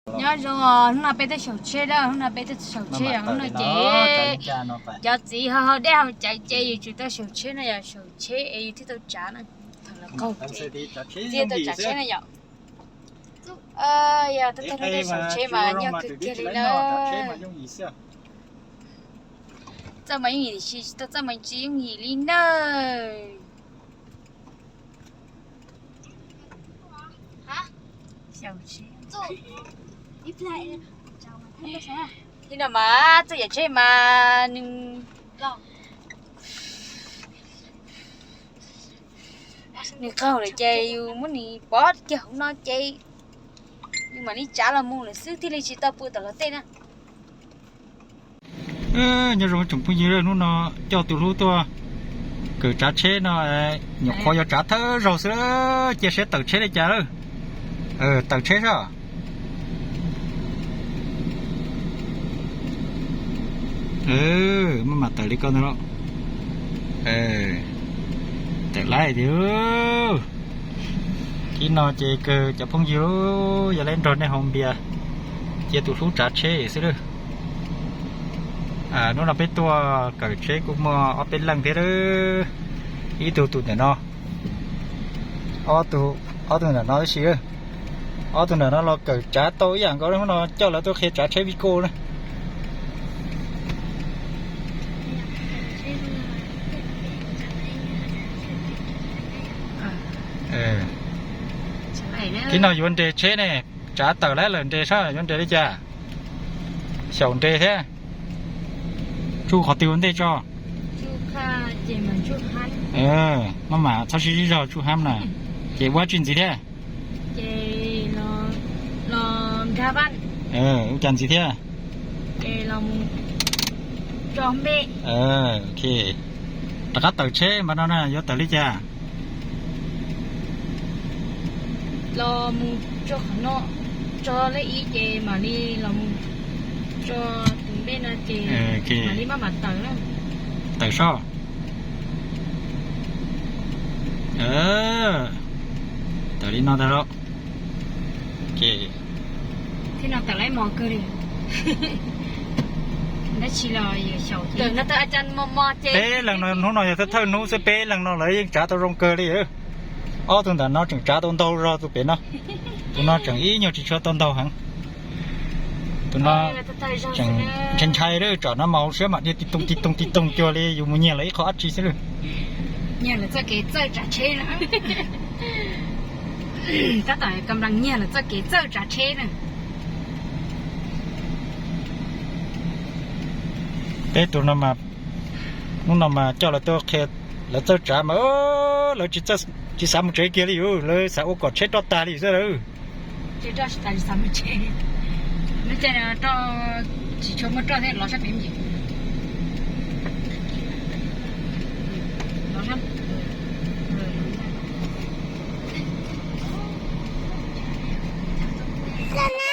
Nyob zoo, hnub no peb tuaj xyaum tsheb na, hnub no peb tuaj xyaum tsheb os, hnub no ces cov txiv ho haus dej haus cawv ces yus tsis tau xyaum tsheb no, yog xyaum tsheb es yus thiaj tau tsav na. Thaum lawv qaug ces thiaj tau tsav tsheb na yom. Yog tau tag hnub tuaj xyaum tsheb mas nyob kawg kiag li na. Txawj mas yooj yim tiam sis tsis tau txawj mas tsis yooj yim li na. Thiab no mas txawj yam tsheb mas nws, nws qaug lawm ces yus muab nws pov kiag hauv no ces yus mam li tsav los mus lawm xwb thiaj li tsis tau pw tom lawv tej na. Nyob zoo tsoom phooj ywg, hnub no coj tus hlub tuaj kawm tsav tsheb no, nyuam qhuav yuav tsav thawj zaug xwb, cia siab tawm tsheb li cas lawm. Tawm tsheb soj. Maj mam tawm li ko ntag lauj. Tawm laib tiag. Thib no ces kawg cov phooj ywg, yog lawv nrog nej haus npias, cia tus hlub tsav tsheb xwb lawm. Hnub no peb tuaj kawm tsheb kuj muaj ob peb leej thiab. Ib tug tus ntawm no, ob tug ntawm no tab sis, ob tug ntawm no los kawm tsav tau ib yam nkaus, hnub no coj lawv tuaj qhia tsav tsheb Vigo na. Thib no yuav nres tsheb ne, tsav tawm laib lawm nres soj, yuav nres li cas? Xyaum nres thiab. Tsuj qhov twg ua ntej tso? Maj mam txhob sib zog tsuj hab na. Ces ua tsi ntxiv thiab? Ua cas ntxiv thiab? Rov qab tawm tsheb mas no na, yuav tawm li cas? Los mus tso qhov no, tso lej ib ces mam li los mus tso tus npe no ces mam li maj mam tawm na. Tawm soj. Tawm li no ntag lauj. Thib no tawm laib mos kawg li. Peb leeg no hnub no yog thawj thawj hnub xwb, peb leeg no lawv yeej tsav tau zoo kawg li. Ob tug ntawm no tseem tsav tau ntau zog tus pem no. Tus no tseem ib nyuag tsis tshua tau ntau heev. Tus no tseem ntshai ntshai lawm, tsam no mas hauv siab mam dhia ti toog ti toog ti toog cuag li yus mus nyiag lawv ib qho dab tsi xwb lawm. Nyiag lawv txoj kev txawj tsav tsheb na. Tab tom kam nyiag lawv txoj kev txawj tsav tsheb na. Peb tus no mas, hnub no mas coj lawv tuaj qhia lawv txawj tsav mas lawv tsis xav mus tsev kiag li yus, lawv xav ua kom tsheb roj tag li yus xwb lawm.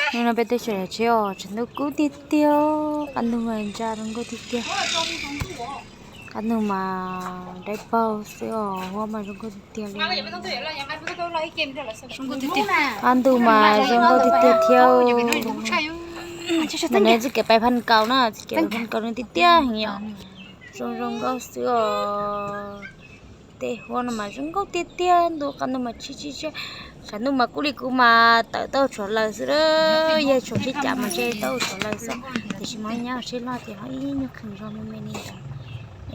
Hnub no peb tuaj xyaum tsheb os, tshav ntuj kub tiag tiag, qab ntug mas ntsa zoo nkauj tiag tiag. Qab ntug mas dawb paug xwb os, huab mas zoo nkauj tiag tiag li. Qab ntug mas zoo nkauj tiag tiag thiab. Ntawm no txoj kev pais Phaj Nkaus na, txoj kev pais Phaj Nkaus no tiag tiag heev yom. Zoo zoo nkauj xwb os. Tej huab no mas zoo nkauj tiag tiag, ntu qab ntug mas tshiab tshiab tshiab. Tshav ntuj mas kub li kub mas tawm tau tshuav lawv xwb, yog tshuav tsheb cav mas ntshe tau tshuav lawv xwb. Tiam sis mas nyob tsheb loj ces ho ib nyuag qhees zog me me li ntawd es